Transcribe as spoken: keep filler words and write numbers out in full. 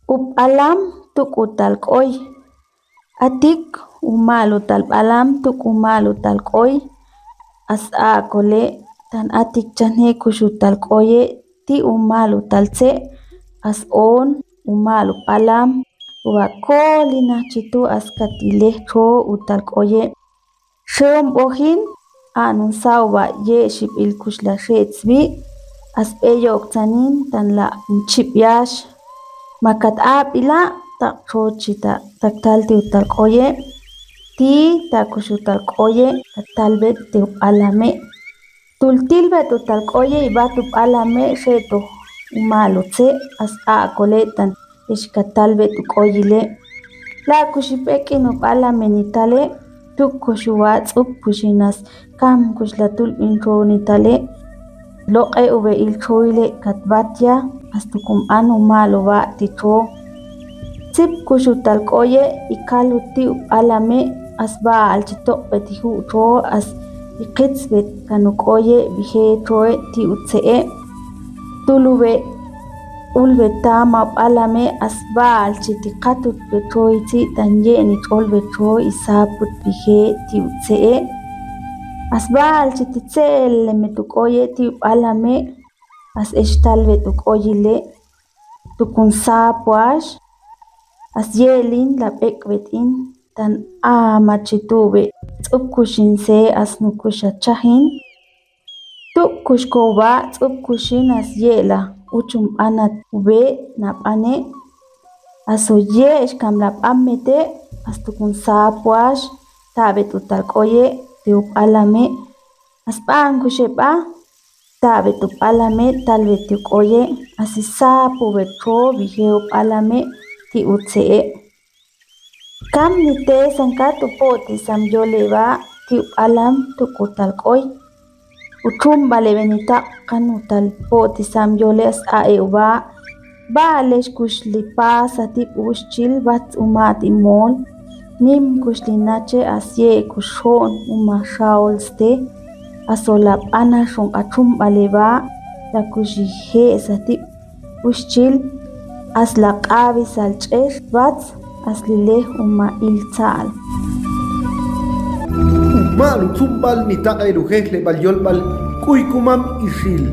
Up'alam tuk'u tal k'oy. Atik umalu tal p'alam tuk'u umalu tal k'oy. As a'kole' tan atik chane' kuxu tal k'oye' ti' umalu tal tse'. As oon umalu p'alam uba' kolinaj chi tu' as kat ilej txo u tal k'oye'. Xeon bojin a'nun sa' uba' ye' xib'il kuxla xe'tsb'i'. As b'ey oktzan in tan la' nchib' yax. Ma kat ab'ila' taq' txo chi ta' taktal ti' u tal k'oye' ti' ta' kuxu tal k'oye' kat talb'et ti' u p'alame'. Tul tilb'et u tal k'oye' ib'at u p'alame' xe'toj umalu tse'. As a'kole' tan ex kat talb'et u k'oyile'. La' kuxi b'ek'in u p'alame' nitale'. Tuk kuxu wa' tz'ub kuxi nas kam kuxla tulb'in txo nitale'. Loq'e' u b'e'il txoile' kat b'at ya. As tukun b'an umalu wa' ti' txo. Tzib kuxu tal k'oye' ikal u ti' u p'alame'. As b'a'al chi toq'b'et i ju' txo. As iqitzb'et kan u k'oye' b'ije' txoe' ti' u tse'e'. Tul u b'e' ulb'et tama u p'alame' as b'a'al chi ti qatutb'et txo i tzi' tan ye' nitx'olb'et txo i saput b'ije' ti' u tse'e'. As b'a'al chi ti tse'elemet u k'oye' ti' u p'alame'. As ex talb'et u k'oyile' tukun sap wax. As ye'lin la b'ek'b'et in tan ama chi tu' b'e' tz'ub kuxin se as nukux a chajin. Tuk kux ko uba' tz'ub kuxin as ye'la uchun b'anat u b'e' na b'ane'. As o ye' xkam la b'anb'ete' as tukun sap wax. Tab'et u tal k'oye' ti' u p'alame' as b'a'an kux eb'a. Tab'et u p'alame' talb'et ti' u k'oye' as isapub'et txo b'ije' u p'alame' ti' u tse'e'. Kam nitesan kat u po'tisam yole' b'a' ti' u p'alam tuk'u tal k'oy. U txumb'al eb'e' nitaq' kan u tal po'tisam yole' as a'e' uba'. Ba'alex kux li pasa ti' b'uxchil b'atz u ma' ti' mol. Nim kux li nache' as ye' kux xo'n u ma' xaol ste. As o la b'anaxun qa txumb'al eb'a' la kux ije' sa ti' b'uxchil. As la q'ab'isal ch'ex b'atz as li lej u ma' iltza'al. U ma' lu txumb'al nitaq'el u jejleb'al yolb'al K'uykumam Ixil.